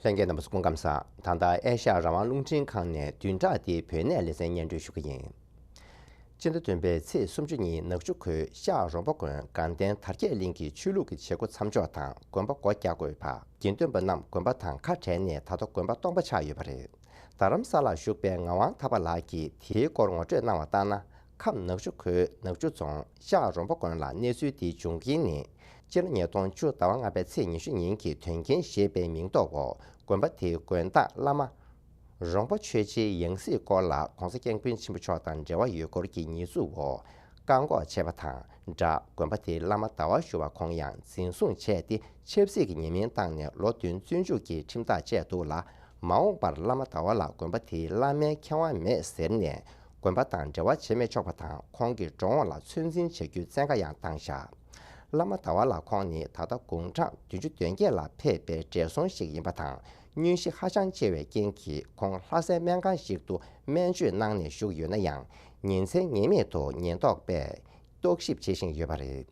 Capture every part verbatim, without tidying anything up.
ལྷན་རྒྱས་རྣམ་པ་ཚོ་སྐུ་ཁམས་བཟང་། ད་ལྟ་ཨེ་ཤ་ཡ་རང་དབང་རླུང་འཕྲིན་ཁང་ནས་བདུན་ཕྲག་འདིའི་བོད་གནས་ལེ་ཚན་སྙན་སྒྲོན་ཞུ་གི་ཡིན། སྤྱི་ཟླ་བདུན་པའི་ཚེས་སུམ་ཅུ་ཉིན་ནག་ཆུ་ཁུལ་ཤག་རོང་པོ་དགོན་དགའ་ལྡན་དར་རྒྱས་གླིང་གི་ཆོས་ལུགས་ཀྱི་བྱེད་སྒོ་མཚམས་འཇོག་དང་དགོན་པ་སྒོ་རྒྱག་དགོས་པ། དགེ་འདུན་པ་རྣམས་དགོན་པ་དང་ཁ་བྲལ་ནས་ད་ལྟ་དགོན་པ་སྟོང་པ་ཆགས་ཡོད་པ་རེད། རྡ་རམ་ས་ལར་བཞུགས་པའི་ངག་དབང་ཐར་པ་ལགས་ཀྱིས་དེའི་སྐོར་ངོ་སྤྲོད་གནང་བ་ལྟར་ན། ཁམས་ནག་ཆུ་ཁུལ་ནག་ཆུ་རྫོང་ཤག་རོང་པོ་དགོན་ལ་གནས་ཚུལ་འདིའི་འབྱུང་རྐྱེན་ནི། སྤྱི་ལོ་ཉིས་སྟོང་བཅུ་ཟླ་བ་ལྔ་པའི་ཚེས་ཉི་ཤུ་ཉིན་གྱི་དོན་རྐྱེན་ཞེས་པའི་མིང་ཐོག་འོག་དགོན་པ་དེའི་དགོན་བདག་བླ་མ་རོང་པོ་ཆོས་རྗེའི་ཡང་སྲིད་སྐོར་ལ་༸གོང་ས་༸སྐྱབས་མགོན་ཆེན་པོ་མཆོག་དང་འབྲེལ་བ་ཡོད་སྐོར་གྱི་ཉེས་འཛུགས་འོག་བཀག་འགོག་བྱས་པ་དང་སྦྲགས། དགོན་པ་དེའི་བླ་མ་ཟླ་བ་ཞུ་བ་ཁོང་ཡང་འཛིན་བཟུང་བྱས་ཏེ། ཆབ་སྲིད་ཀྱི་ཉེས་མིང་བཏང་ནས་ལོ་བདུན་བཙོན་འཇུག་གི་ཁྲིམས་ཐག་བཅད་འདུག་ལ། མ་འོངས་པར་བླ་མ་ཟླ་བ་ལ་དགོན་པ་དེའི་བླ་མའི་ཁེ་དབང་མེད་ཟེར་ནས་དགོན་པ་དང་འབྲེལ་བ་བྱེད་མི་ཆོག་པ་དང་། ཁོང་གི་འགྲོ་འོང་ལ་ཚོད་འཛིན་བྱ་རྒྱུའི་བཙན་བཀའ་ཡང་བཏང་བཞག་བླ་མ་ཟླ་བ་ལགས་ཁོང་ནི་ད་ལྟ་དགུང་གྲངས་བདུན་ཅུ་དོན་བརྒྱད་ལ་ཕེབས་པའི་བགྲེས་སོང་ཞིག་ཡིན་པ་དང་། སྙུན་གཞི་ཧ་ཅང་ཆེ་བའི་རྐྱེན་གྱིས་ཁོང་ལྷ་སའི་སྨན་ཁང་ཞིག་ཏུ་སྨན་བཅོས་གནང་ནས་བཞུགས་ཡོད་ན་ཡང་། ཉིན་མཚན་ངེས་མེད་དུ་ཉེན་རྟོག་པས་རྟོག་ཞིབ་བྱེད་བཞིན་ཡོད་པ་རེད།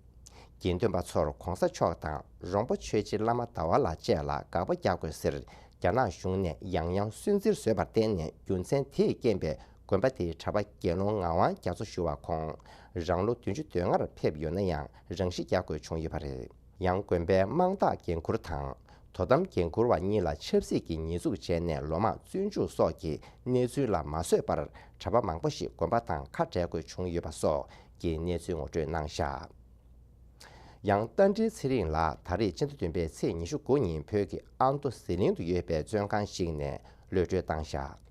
དགེ་འདུན་པ་ཚོར་༸གོང་ས་མཆོག་དང་རོང་པོ་ཆོས་རྗེ་བླ་མ་ཟླ་བ་ལགས་བཅས་ལ་དགག་པ་རྒྱག་དགོས་ཟེར་རྒྱ་ནག་གཞུང་ནས་ཡང་ཡང་སུན་གཙེར་བཟོས་པར་བརྟེན་ནས། རྒྱུ་མཚན་དེས་རྐྱེན་པས་དགོན་པ་དེའི་གྲྭ་པ་དགེ་སློང་ངག་དབང་རྒྱ་མཚོ་ཞུ་བ་ཁོང་རང་ལོ་བདུན་ཅུ་དོན་ལྔར་ཕེབས་ཡོད་ན་ཡང་། རང་ཤི་རྒྱག་དགོས་བྱུང་ཡོད་པ་རེད། ཡང་དགོན་པའི་དམངས་བདག་འགན་འཁུར་དང་དོ་དམ་འགན་འཁུར་བ་གཉིས་ལ་ཆབ་སྲིད་ཀྱི་ཉེས་འཛུགས་བྱས་ནས་ལོ་མང་བཙོན་འཇུག་སོགས་ཀྱི་གནས་ཚུལ་ལ་མ་བཟོད་པར་གྲྭ་པ་མང་པོ་ཞིག་དགོན་པ་དང་ཁ་བྲལ་དགོས་བྱུང་ཡོད་པ་སོགས་ཀྱི་གནས་ཚུལ་ངོ་སྤྲོད་གནང་བཞག་ཡང་རྟ་མགྲིན་ཚེ་རིང་ལགས་ད་རེས་སྤྱི་ཟླ་བདུན་པའི་ཚེས་ཉི་ཤུ་དགུ་ཉིན་བོད་ཀྱི་ཨ་མདོ་ཟི་ལིང་དུ་ཡོད་པའི་བཙོན་ཁང་ཞིག་ནས་གློད་གྲོལ་བཏང་བཞག་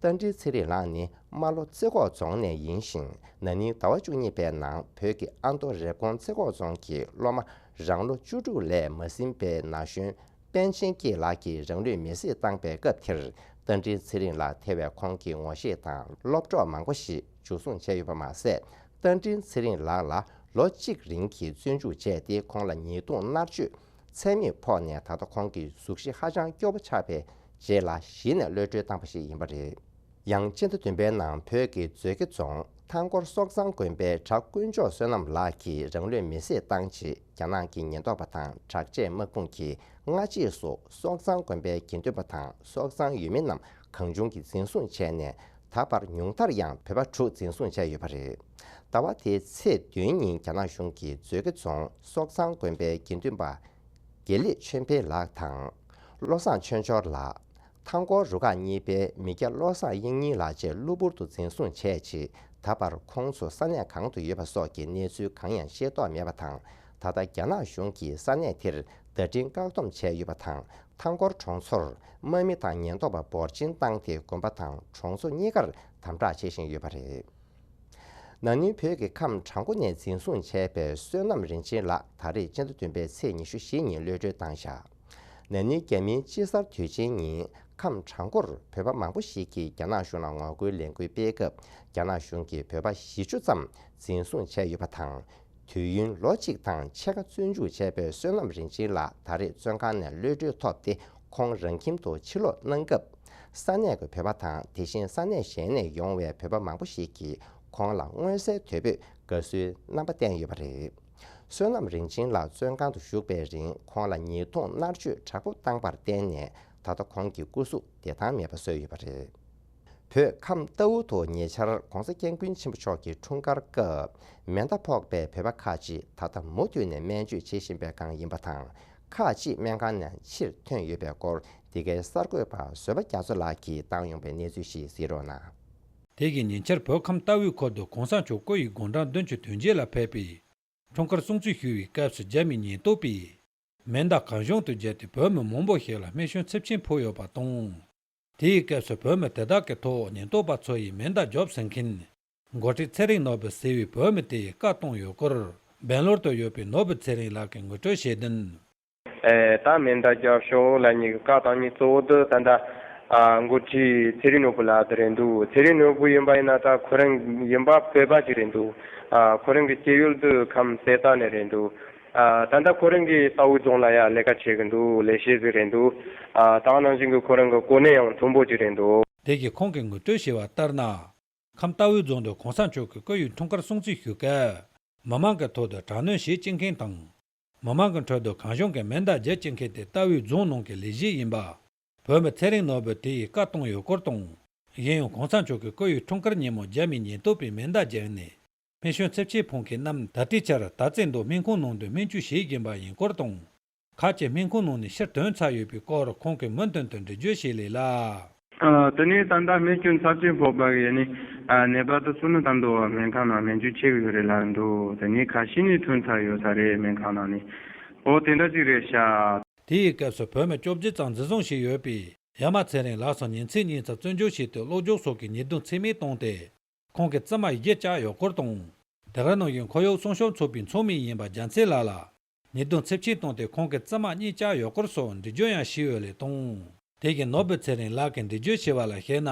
རྟ་མགྲིན་ཚེ་རིང་ལགས་ནི་རྨ་ལྷོ་རྩེ་ཁོག་རྫོང་ནས་ཡིན་ཞིང་། ན་ནིང་ཟླ་བ་བཅུ་གཉིས་པའི་ནང་བོད་ཀྱི་ཨ་མདོ་རེབ་གོང་རྩེ་ཁོག་རྫོང་གི་སློབ་མ་རང་ལོ་བཅུ་དྲུག་ལས་མ་ཟིན་པའི་ན་གཞོན་པཎ་ཆེན་སྐྱིད་ལགས་ཀྱིས་རང་ལུས་མེར་སྲེག་བཏང་པའི་སྐབས་དེར། རྟ་མགྲིན་ཚེ་རིང་ལགས་ཐེ་བའི་ཁོང་གི་ངོ་ཤེས་དང་སློབ་གྲོགས་མང་པོ་ཞིག་འཇུ་བཟུང་བྱས་ཡོད་པ་མ་ཟད། རྟ་མགྲིན་ཚེ་རིང་ལགས་ལ་ལོ་གཅིག་རིང་གི་བཙོན་འཇུག་བྱས་ཏེ། ཁོང་ལ་ཉེས་རྡུང་མནར་གཅོད་ཚད་མེད་ཕོག་ནས། ད་ལྟ་ཁོང་གི་གཟུགས་གཞི་ཧ་ཅང་སྐྱོ་པོ་ཆགས་པའི་རྗེས་ལ་གཞི་ནས་གློད་གྲོལ་བཏང་པ་ཞིག་ཡིན་པ་རེད། ཡང་སྤྱི་ཟླ་བདུན་པའི་ནང་བོད་ཀྱི་མཛོད་དགེ་རྫོང་ཐང་སྐོར་སོག་ཚང་དགོན་པའི་གྲྭ་དཀོན་མཆོག་བསོད་ནམས་ལགས་ཀྱིས་རང་ལུས་མེར་སྲེག་བཏང་རྗེས། རྒྱ་ནག་གི་ཉེན་རྟོག་པ་དང་དྲག་ཆས་དམག་དཔུང་གིས་སྔ་རྗེས་སུ་སོག་ཚང་དགོན་པའི་དགེ་འདུན་པ་དང་སོག་ཚང་ཡུལ་མི་རྣམས་གང་བྱུང་གིས་འཛིན་བཟུང་བྱས་ནས། ད་བར་ཉུང་མཐར་ཡང་བོད་པ་དྲུག་འཛིན་བཟུང་བྱས་ཡོད་པ་རེད། ཟླ་བ་དེའི་ཚེས་བདུན་ཉིན་རྒྱ་ནག་གཞུང་གིས་མཛོད་དགེ་རྫོང་སོག་ཚང་དགོན་པའི་དགེ་འདུན་པ་དགེ་ལེགས་ཆོས་འཕེལ་ལགས་དང་། བློ་བཟང་ཆོས་འབྱོར་ལགས། ཐང་སྐོར་རུ་ཁག་གཉིས་པའི་མི་སྐྱ་བློ་བཟང་དབྱིག་གཉེན་ལགས་བཅས་གློ་བུར་དུ་འཛིན་བཟུང་བྱས་རྗེས། ད་བར་ཁོང་ཚོ་ས་གནས་གང་དུ་ཡོད་པ་སོགས་ཀྱི་གནས་ཚུལ་གང་ཡང་ཤེས་རྟོགས་མེད་པ་དང་། ད་ལྟ་རྒྱ་ནག་གཞུང་གིས་ས་གནས་དེར་བརྡ་འཕྲིན་བཀག་སྡོམ་བྱས་ཡོད་པ་དང་། ཐང་སྐོར་གྲོང་ཚོར་དམག་མི་དང་ཉེན་རྟོག་པ་འབོར་ཆེན་བཏང་སྟེ། དགོན་པ་དང་གྲོང་ཚོ་གཉིས་ཀར་དམ་དྲག་བྱེད་བཞིན་ཡོད་པ་རེད། ན་ནིང་བོད་ཀྱི་ཁམས་བྲག་འགོ་ནས་འཛིན་བཟུང་བྱས་པའི་བསོད་ནམས་རིན་ཆེན་ལགས་ད་རེས་སྤྱི་ཟླ་བདུན་པའི་ཚེས་ཉི་ཤུ་བཞི་ཉིན་གློད་གྲོལ་བཏང་བཞག་ན་ནིང་རྒྱ་མིའི་དཔྱིད་གསར་དུས་ཆེན་ཉིན་ཁམས་བྲག་འགོར་བོད་པ་མང་པོ་ཞིག་གིས་རྒྱ་ནག་གཞུང་ལ་ངོ་རྒོལ་ལས་འགུལ་སྤེལ་སྐབས། རྒྱ་ནག་གཞུང་གིས་བོད་པ་བཞི་བཅུ་ཙམ་འཛིན་བཟུང་བྱས་ཡོད་པ་དང་། དུས་ཡུན་ལོ་གཅིག་དང་ཕྱེད་ཀ་བཙོན་འཇུག་བྱས་པའི་བསོད་ནམས་རིན་ཆེན་ལགས་ད་རེས་བཙོན་ཁང་ནས་གློད་གྲོལ་ཐོབ་སྟེ། ཁོང་རང་ཁྱིམ་དུ་ཕྱིར་ལོག་གནང་སྐབས། ས་གནས་ཀྱི་བོད་པ་དང་། དེ་བཞིན་ས་གནས་གཞན་ནས་ཡོང་བའི་བོད་པ་མང་པོ་ཞིག་གིས་ཁོང་ལ་མངོན་གསལ་དོད་པོས་དགའ་བསུའི་རྣམ་པ་བསྟན་ཡོད་པ་རེད། བསོད་ནམས་རིན་ཆེན་ལགས་བཙོན་ཁང་དུ་བཞུགས་པའི་རིང་། ཁོང་ལ་ཉེས་རྡུང་མནར་གཅོད་དྲག་པོ་བཏང་པར་བརྟེན་ནས། ད་ལྟ་ཁོང་གི་སྐུ་གཟུགས་བདེ་ཐང་མེད་པ་བཟོས་ཡོད་པ་རེད། བོད་ཁམས་རྟའུ་དུ་ཉེ་ཆར་༸གོང་ས་༸སྐྱབས་མགོན་ཆེན་པོ་མཆོག་གི་འཁྲུངས་སྐར་སྐབས། མེ་མདའ་ཕོག་པའི་བོད་པ་ཁག་ཅིག་ད་ལྟ་མུ་མཐུད་ནས་སྨན་བཅོས་བྱེད་བཞིན་པའི་སྒང་ཡིན་པ་དང་། ཁག་ཅིག་སྨན་ཁང་ནས་ཕྱིར་ཐོན་ཡོད་པའི་སྐོར། འདི་གའི་གསར་འགོད་པ་བཟོད་པ་རྒྱ་མཚོ་ལགས་ཀྱིས་བཏང་ཡོང་པའི་གནས་ཚུལ་ཞིག་གཟིགས་རོགས་གནང་། དེ་གིས་ཉེ་ཆར་བོད་ཁམས་རྟའུའི་ཁུལ་དུ་༸གོང་ས་མཆོག་སྐུ་ཡི་དགུང་གྲངས་བདུན་ཅུ་དོན་བརྒྱད་ལ་ཕེབས་པའི་འཁྲུངས་སྐར་སྲུང་བརྩི་ཞུ་བའི་སྐབས་སུ་རྒྱ་མིའི་ཉེན་རྟོག་པས་མེ་མདའ་གང་བྱུང་དུ་བརྒྱབ་སྟེ། བོད་མི་མང་པོ་ཞིག་ལ་རྨས་སྐྱོན་ཚབས་ཆེན་ཕོག་ཡོད་པ་དང་། དེའི་སྐབས་སུ་བོད་མི་དེ་དག་གི་ཐོག་ཉེན་རྟོག་པ་ཚོ་ཡིས་མེ་མདའ་རྒྱོབ་ཟིན་མཁན་འགོ་ཁྲིད་ཚེ་རིང་ནོར་བུ་ཟེར་བའི་བོད་མི་དེ་ཡིས་བཀའ་གཏོང་ཡོད་སྐོར། སྦེང་ལོར་དུ་ཡོད་པའི་ནོར་བུ་ཚེ་རིང་ལགས་ཀྱིས་ངོ་སྤྲོད་བྱས་དོན། ཨེ། ད་མེ་མདའ་རྒྱབ་ཤོག་ལབ་མཁན་གྱི་བཀའ་བཏང་མཁན་གཙོ་བོ་དེ་ད་ལྟ་ཨ་འགོ་ཁྲིད་ཚེ་རིང་ནོར་བུ་ལགས་དེ་རེད་འདུག་ཚེ་རིང་ནོར་བུ་ཡིན་པ་ཡིན་ན། ད་ཁོ་རང་ཡིན་པ་བོད་པ་ཅིག་རེད་འདུག་ཨ་ཁོ་རང་གི་སྐྱེས་ཡུལ་དེ་ཁམས་གསལ་ཐང་ནས་རེད་འདུག་ཨ་ད་ལྟ་ཁོ་རང་གིས་རྟའུ་རྫོང་ལ་ཡ་ལས་ཀ་བྱེད་ཀྱི་འདུག་ལས་བྱེད་ཅིག་རེད་འདུག་ཨ་ད་ག་ནང་བཞིན་གྱི་ཁོ་རང་གི་གོ་གནས་ཡང་མཐོན་པོ་ཅིག་རེད་འདུག་དེ་གིས་ཁོང་གིས་ངོ་སྤྲོད་བྱས་པ་ལྟར་ན། ཁམས་རྟའུའི་རྫོང་དུ་༸གོང་ས་མཆོག་གི་སྐུ་ཡི་འཁྲུངས་སྐར་སྲུང་བརྩི་ཞུ་སྐབས། མི་མང་གི་ཐོག་ཏུ་དྲག་གནོན་བྱེད་བཅུག་མཁན་དང་། མི་མང་གི་ཁྲོད་དུ་གང་བྱུང་གིས་མེ་མདའ་རྒྱག་བཅུག་མཁན་དེ་རྟའུའི་རྫོང་ནང་གི་ལས་བྱེད་ཡིན་པ། བོད་མི་ཚེ་རིང་ནོར་བུས་དེ་ཡི་བཀའ་གཏོང་ཡོད་སྐོར་དང་། གཞན་ཡང་གོང་ས་མཆོག་གིས་སྐུ་ཡི་འཁྲུངས་སྐར་ཉིན་མོ་རྒྱ་མིའི་ཉེན་རྟོག་པས་མེ་མདའ་བརྒྱབ་ནས། སྨན་གཞུང་ཚབས་ཆེན་ཕོན་ཁེ་རྣམ་ད་ལྟའི་ཆར་དར་རྩེ་མདོ་སྨན་ཁང་ནང་དུ་སྨན་བཅོས་བྱེད་བཞིན་པ་ཡིན་སྐོར་དང་། ཁ་ཆེ་སྨན་ཁང་ནང་ནས་ཕྱིར་ཐོན་ཚར་ཡོད་པའི་སྐོར་ཁོང་གིས་མུ་མཐུད་དུ་འགྲེལ་བརྗོད་བྱས་ལེ་ལ། ཨ། དེ་ནས་ད་ལྟ་སྨན་གཞུང་ཚབས་ཆེན་ཕོན་པ་གིས་ནི། ཨ། ནད་པ་དེ་ཚོ་ནི་ད་དུང་སྨན་ཁང་ནང་སྨན་བཅོས་བྱེད་ཀྱི་ཡོད་རེད་ལབ་འདུག་དེ་ནས་ཁ་ཤས་ནི་ཐོན་ཚར་ཡོད་ས་རེད། སྨན་ཁང་ནང་ནས། འོ་དེ་འདྲ་ཅིག་རེད་ཤག་དེའི་སྐབས་སུ་བོད་མི་བཅོ་བརྒྱད་ཙམ་འཛིན་བཟུང་བྱས་ཡོད་པས། ཡ་མ་ཚེ་རིང་ལགས་སུ་ཉིན་མཚན་གཉིས་ཙམ་བཙོན་འཇུག་བྱས་ཏེ་གློ་རྒྱག་སོགས་ཀྱི་ཉེས་རྡུང་ཚད་མེད་བཏང་སྟེ། ཁོང་གི་བཙུན་མ་བཞི་བཅག་ཡོད་སྐོར་དང་། དེ་ག་ནང་བཞིན་ཁོར་ཡུག་སྲུང་སྐྱོབ་ཚོགས་པའི་ཚོགས་མི་ཡིན་པ་རྒྱལ་མཚན་ལགས་ལ། ཉེས་རྡུང་ཚབས་ཆེན་བཏང་སྟེ་ཁོང་གི་བཙུན་མ་གཉིས་བཅག་ཡོད་སྐོར་སོགས་འགྲེལ་བརྗོད་ཡང་བྱས་ཡོད་ལེ་དང་། དེ་བཞིན་ནོར་བུ་ཚེ་རིང་ལགས་ཀྱིས་འགྲེལ་བརྗོད་བྱས་པ་ལ་བཤད་ན།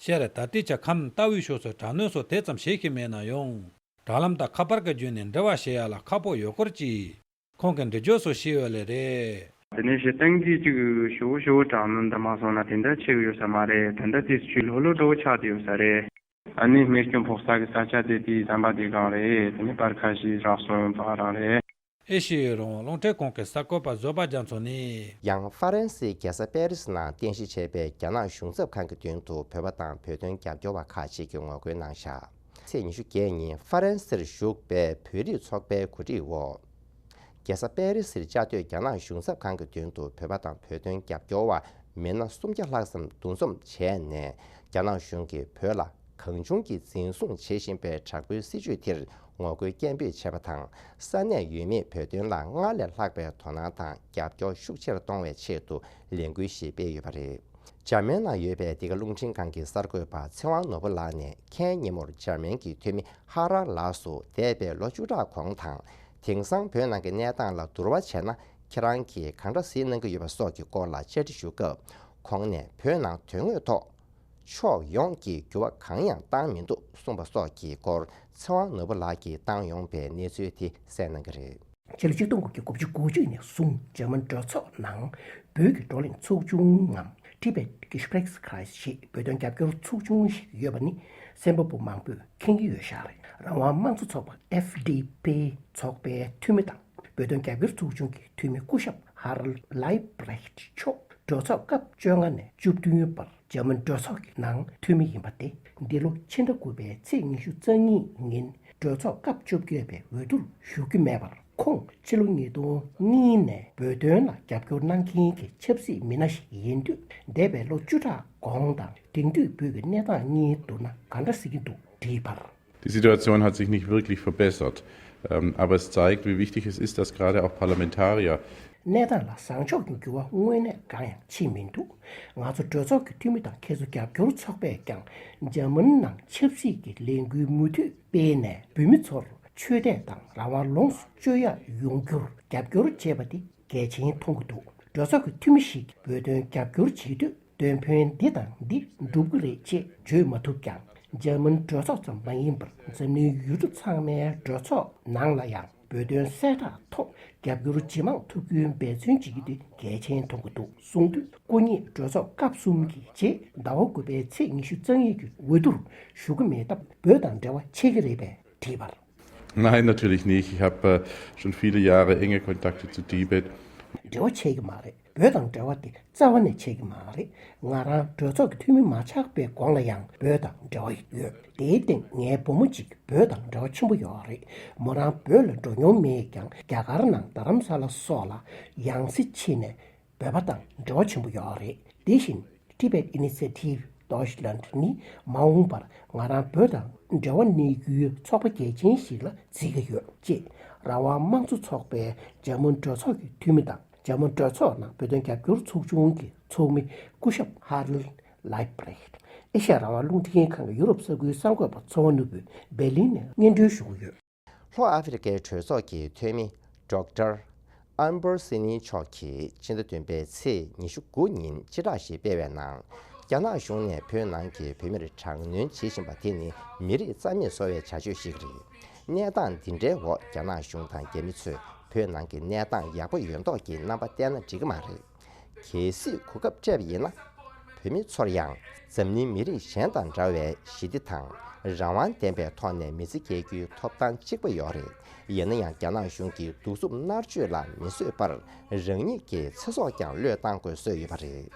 ཤར་ད་ལྟའི་ཆར་ཁམས་རྟ་དབུས་ཕྱོགས་སུ་དྲག་གནོན་སོགས་དེ་ཙམ་བྱེད་ཀྱི་མེད་ན་ཡང་། དྲ་ལམ་དང་ཁ་པར་གྱི་བརྒྱུད་ནས་འབྲེལ་བ་བྱེད་ཡ་ལ་ཁག་པོ་ཡོད་སྐོར་གྱིས། ཁོང་གིས་འགྲེལ་བརྗོད་སོགས་བྱས་ཡོད་ལེ་རེད། དེ་ནས་སྤྱིར་བཏང་གི་ཅིག་ཞུ་བོ་ཞུ་བོ་དྲག་གནོན་འདི་མ་སོང་ན་དེ་འདྲ་ཆེ་གི་ཡོད་ས་མ་རེད། ད་ལྟ་དེ་ཆུ་ལྷོད་ལྷོད་འདྲ་བོ་ཆགས་བསྡད་ཡོད་ས་རེད། ཨ་ནི་རྨས་སྐྱོན་ཕོག་ས་གི་ས་ཆ་དེ་དེའི་ཟམ་པ་དེ་སྒང་རེད། དེ་ནས་པར་ཁ་ཤས་རག་སོང་པ་རང་རེད། ཨེ་ཤེ་ཡའི་རང་དབང་རླུང་འཕྲིན་ཁང་གི་གསར་འགོད་པ་བཟོད་པ་རྒྱ་མཚོ་ནས། ཡང་ཧྥ་རན་སིའི་རྒྱལ་ས་པེ་རི་སི་ནང་རྟེན་གཞི་བྱས་པའི་རྒྱ་ནག་གཞུང་ཚབ་ཁང་གི་མདུན་དུ་བོད་པ་དང་བོད་དོན་རྒྱབ་སྐྱོར་བ་ཁག་ཅིག་གིས་ངོ་རྒོལ་གནང་བཞག་ཚེས་ཉི་ཤུ་བརྒྱད་ཉིན་ཧྥ་རན་སིར་བཞུགས་པའི་བོད་རིགས་ཚོགས་པའི་གོ་སྒྲིག་འོག་རྒྱལ་ས་པེ་རི་སིར་བཅའ་སྡོད་རྒྱ་ནག་གཞུང་ཚབ་ཁང་གི་མདུན་དུ་བོད་པ་དང་བོད་དོན་རྒྱབ་སྐྱོར་བ་མི་སྣ་སུམ་བརྒྱ་ལྷག་ཙམ་འདུ་འཛོམས་བྱས་ནས། རྒྱ་ནག་གཞུང་གིས་བོད་ལ་གང་བྱུང་གིས་འཛིན་བཟུང་བྱེད་བཞིན་པའི་དྲག་པོའི་སྲིད་བྱུས་དེར་ངོ་རྒོལ་སྐད་འབོད་བྱས་པ་དང་། ས་གནས་ཡུལ་མིས་བོད་དོན་ལ་སྔར་ལས་ལྷག་པའི་དོ་སྣང་དང་རྒྱབ་སྐྱོར་ཤུགས་ཆེར་གཏོང་བའི་ཆེད་དུ་ལས་འགུལ་ཞིག་སྤེལ་ཡོད་པ་རེད། འཇར་མན་ནང་ཡོད་པའི་འདི་ག་རླུང་འཕྲིན་ཁང་གི་གསར་འགོད་པ་ཚེ་དབང་ནོར་བུ་ལགས་ནས། ཁ་ཉིན་མོར་འཇར་མན་གྱི་འཐུས་མི་ཧ་རལ་ལགས་སུ་འདས་པའི་ལོ་བཅུ་ཕྲག་གོང་དང་། དེང་སང་བོད་ནང་གི་གནས་སྟངས་ལ་བསྡུར་བ་བྱས་ན། ཁྱེད་རང་གིས་གང་འདྲ་གཟིགས་གནང་གི་ཡོད་པ་སོགས་ཀྱི་སྐོར་ལ་བཅར་འདྲི་ཞུ་སྐབས། ཁོང་ནས་བོད་ནང་དོན་དངོས་ཐོག་ཕྱོགས་ཡོངས་ཀྱིས་འགྱུར་བ་གང་ཡང་བཏང་མི་འདུག་གསུངས་པ་སོགས་ཀྱི་སྐོར། ཚེ་དབང་ནོར་བུ་ལགས་ཀྱིས་བཏང་ཡོང་པའི་གནས་ཚུལ་དེ་གསན་གནང་གི་རེད། ཕྱི་ལོ་ཆིག་སྟོང་དགུ་བརྒྱ་དགུ་བཅུ་གོ་གཅིག་ནས་བཟུང་འཇར་མན་གྲོས་ཚོགས་ནང་བོད་ཀྱི་བགྲོ་གླེང་ཚོགས་ཆུང་ངམ། Tibet Gesprächskreis ཞེས་བོད་དོན་རྒྱབ་སྐྱོར་ཚོགས་ཆུང་ཞིག་ཡོད་པ་ནི། གསན་པ་པོ་མང་པོས་མཁྱེན་གྱི་ཡོད་ཤག་རེད། རང་དབང་དམངས་གཙོ་ཚོགས་པ་F D P ཚོགས་པའི་འཐུས་མི་དང་། བོད་དོན་རྒྱབ་སྐྱོར་ཚོགས་ཆུང་གི་འཐུས་མི་སྐུ་ཞབས་ཧ་རལ་ལའི་བྷི་རེག་མཆོག་གྲོས་ཚོགས་སྐབས་བཅོ་ལྔ་ནས་བཅུ་བདུན་བར་འཇར་མན་གྲོས་ཚོགས་ཀྱི་ནང་འཐུས་མི་ཡིན་པ་སྟེ། འདི་ལོ་ཕྱི་ཟླ་དགུ་པའི་ཚེས་ཉི་ཤུ་རྩ་གཉིས་ཉིན་གྲོས་ཚོགས་སྐབས་བཅོ་བརྒྱད་པའི་འོས་བསྡུར་ཞུགས་ཀྱི་མེད་པར། ཁོང་ཕྱི་ལོ་ཉིས་སྟོང་གཉིས་ནས་བོད་དོན་ལ་རྒྱབ་སྐྱོར་གནང་མཁན་གྱི་ཆབ་སྲིད་མི་སྣ་ཞིག་ཡིན་དུས། འདས་པའི་ལོ་བཅུ་ཕྲག་གོང་དང་དེང་དུས་བོད་ཀྱི་གནས་སྟངས་གཉིས་བསྡུར་ན་ག་འདྲ་གཟིགས་ཀྱི་འདུག་དྲིས་པར། Die Situation hat sich nicht wirklich verbessert. Ähm, aber es zeigt, wie wichtig es ist, dass gerade auch Parlamentarier གནས་སྟངས་ལ་བཟང་ཕྱོགས་ཀྱི་འགྱུར་བ་དངོས་གནས་གང་ཡང་ཕྱིན་མི་འདུག་ང་ཚོ་གྲོས་ཚོགས་ཀྱི་འཐུས་མི་དང་ཁྱེད་ཚོ་རྒྱབ་སྐྱོར་ཚོགས་པས་ཀྱང་འཇར་མན་ནང་ཆབ་སྲིད་ཀྱི་ལས་འགུལ་མུ་མཐུད་སྤེལ་ནས། བོད་མི་ཚོར་ཆོས་དད་དང་རང་དབང་ལོངས་སུ་སྤྱོད་ཡག་ཡོང་རྒྱུར་རྒྱབ་སྐྱོར་བྱས་པ་དེ་གལ་ཆེན་མཐོང་གི་འདུག་གྲོས་ཚོགས་ཀྱི་འཐུས་མི་ཞིག་གིས་བོད་དོན་རྒྱབ་སྐྱོར་བྱེད་དུས། དོན་ཕན་འདི་དང་འདི་འགྲུབ་ཀྱི་རེད་ཅེས་བརྗོད་མ་ཐུབ་ཀྱང་། འཇར་མན་གྲོས་ཚོགས་ཙམ་མ་ཡིན་པར། འཛམ་གླིང་ཡུལ་གྲུ་ཚང་མའི་གྲོས་ཚོགས་ནང་ལ་ཡང་བོད་དོན་གསལ་བསྒྲགས་ཐོག་རྒྱབ་སྐྱོར་ཇེ་མང་ཐུབ་རྒྱུའི་འབད་བརྩོན་བྱེད་རྒྱུ་དེ་གལ་ཆེན་མཐོང་གི་འདུག་གསུངས་དུས། སྐུ་ཉིད་གྲོས་ཚོགས་སྐབས་གསུམ་གྱི་རྗེས་ཟླ་བ་དགུ་པའི་ཚེས་ཉི་ཤུ་རྩ་གཉིས་ཀྱི་འོས་བསྡུར་ཞུ་གི་མེད་སྟབས། བོད་དང་འབྲེལ་བ་ཆད་ཀྱི་རེད་པས་དྲིས་པར། Nein, natürlich nicht. Ich habe, äh, schon viele Jahre enge Kontakte zu Tibet. འབྲེལ་བ་ཆད་ཀྱི་མ་རེད། བོད་དང་འབྲེལ་བ་དེ་རྩ་བ་ནས་ཆད་ཀྱི་མ་རེད། ང་རང་གྲོས་ཚོགས་ཀྱི་འཐུས་མི་མ་ཆགས་པའི་གོང་ལ་ཡང་བོད་དང་འབྲེལ་བ་ཡོད། དེའི་སྟེང་ངའི་བུ་མོ་གཅིག་བོད་དང་འབྲེལ་བ་ཆེན་པོ་ཡོད་རེད། མོ་རང་བོད་ལ་འགྲོ་མྱོང་མེད་ཀྱང་། རྒྱ་གར་ནང་རྡ་རམ་ས་ལ་སོགས་ལ་ཡང་སེ་ཕྱིན་ནས། བོད་པ་དང་འབྲེལ་བ་ཆེན་པོ་ཡོད་རེད། དེ་བཞིན་Tibet Initiative Deutschland ནི་མ་འོངས་པར་ང་རང་བོད་དང་འབྲེལ་བ་གནས་རྒྱུའི་ཚོགས་པ་གལ་ཆེན་ཞིག་ལ་བརྩི་གི་ཡོད་ཅེས། རང་དབང་དམངས་གཙོ་ཚོགས་པའི་འཇར་མན་གྲོས་ཚོགས་ཀྱི་འཐུས་མི་དང་། འཇར་མན་གྲོས་ཚོགས་ནང་བོད་དོན་རྒྱབ་སྐྱོར་ཚོགས་ཆུང་གི་ཚོགས་མི་སྐུ་ཞབས་ཧ་རལ་ལའི་བྷི་རེག་ཨེ་ཤ་ཡ་རང་དབང་རླུང་འཕྲིན་ཁང་གི་ཡུ་རོབ་ས་ཁུལ་གསར་འགོད་པ་ཚེ་དབང་ནོར་བུས་འབེར་ལིན་ནས་སྙན་སྒྲོན་ཞུ་གི་ཡོད། ལྷོ་ཨ་ཧྥེ་རི་ཁའི་གྲོས་ཚོགས་ཀྱི་འཐུས་མི་Doctor Amber Sini མཆོག་གིས་ཕྱི་ཟླ་བདུན་པའི་ཚེས་ཉི་ཤུ་དགུ་ཉིན་སྤྱི་བསྒྲགས་ཤིག་སྤེལ་བའི་ནང་། རྒྱ་ནག་གཞུང་ནས་བོད་ནང་གི་བོད་མིར་དྲག་གནོན་བྱེད་བཞིན་པ་དེ་ནི་མི་རིགས་རྩ་མེད་བཟོ་བའི་བྱ་སྤྱོད་ཞིག་རེད། གནས་སྟངས་འདི་འདྲའི་འོག་རྒྱ་ནག་གཞུང་དང་རྒྱ་མི་ཚོས་བོད་ནང་གི་གནས་སྟངས་ཡག་པོ་ཡོད་མདོག་གི་རྣམ་པ་བསྟན་ན་འགྲིག་གི་མ་རེད། གལ་སྲིད་གོ་སྐབས་སྤྲད་པ་ཡིན་ན། བོད་མི་ཚོར་ཡང་འཛམ་གླིང་མི་རིགས་གཞན་དང་འདྲ་བའི་ཞི་བདེ་དང་རང་དབང་ལྡན་པའི་ཐོག་ནས་མི་ཚེ་སྐྱེལ་རྒྱུའི་ཐོབ་ཐང་གཅིག་པ་ཡོད་རེད། ཡིན་ན་ཡང་རྒྱ་ནག་གཞུང་གིས་གདུག་རྩུབ་མནར་གཅོད་ལ་མི་བཟོད་པར་རང་ཉིད་ཀྱི་ཚེ་སྲོག་ཀྱང་བློས་བཏང་དགོས་བཟོས་ཡོད་པ་རེད།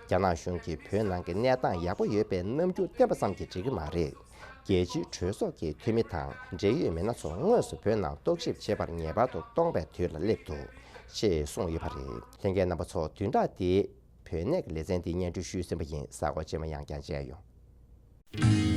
རྒྱ་ནག་གཞུང་གིས་བོད་ནང་གི་གནས་སྟངས་ཡག་པོ་ཡོད་པའི་རྣམ་འགྱུར་བསྟན་པ་ཙམ་གྱིས་འགྲིག་གི་མ་རེད། རྒྱལ་སྤྱིའི་གྲོས་ཚོགས་ཀྱི་འཐུས་མི་དང་འབྲེལ་ཡོད་མི་སྣ་ཚོ་དངོས་སུ་བོད་ནང་རྟོག་ཞིབ་བྱེད་པར་ངེས་པར་དུ་སྟོང་པའི་དུས་ལ་སླེབས་འདུག་ཅེས་གསུངས་ཡོད་པ་རེད། ལྷན་རྒྱས་རྣམ་པ་ཚོ་བདུན་ཕྲག་འདིའི་བོད་གནས་ཀྱི་ལེ་ཚན་འདི་སྙན་སྒྲོན་ཞུས་ཟིན་པ་ཡིན། གཟའ་འཁོར་རྗེས་མ་ཡང་བསྐྱར་མཇལ་ཡོང་།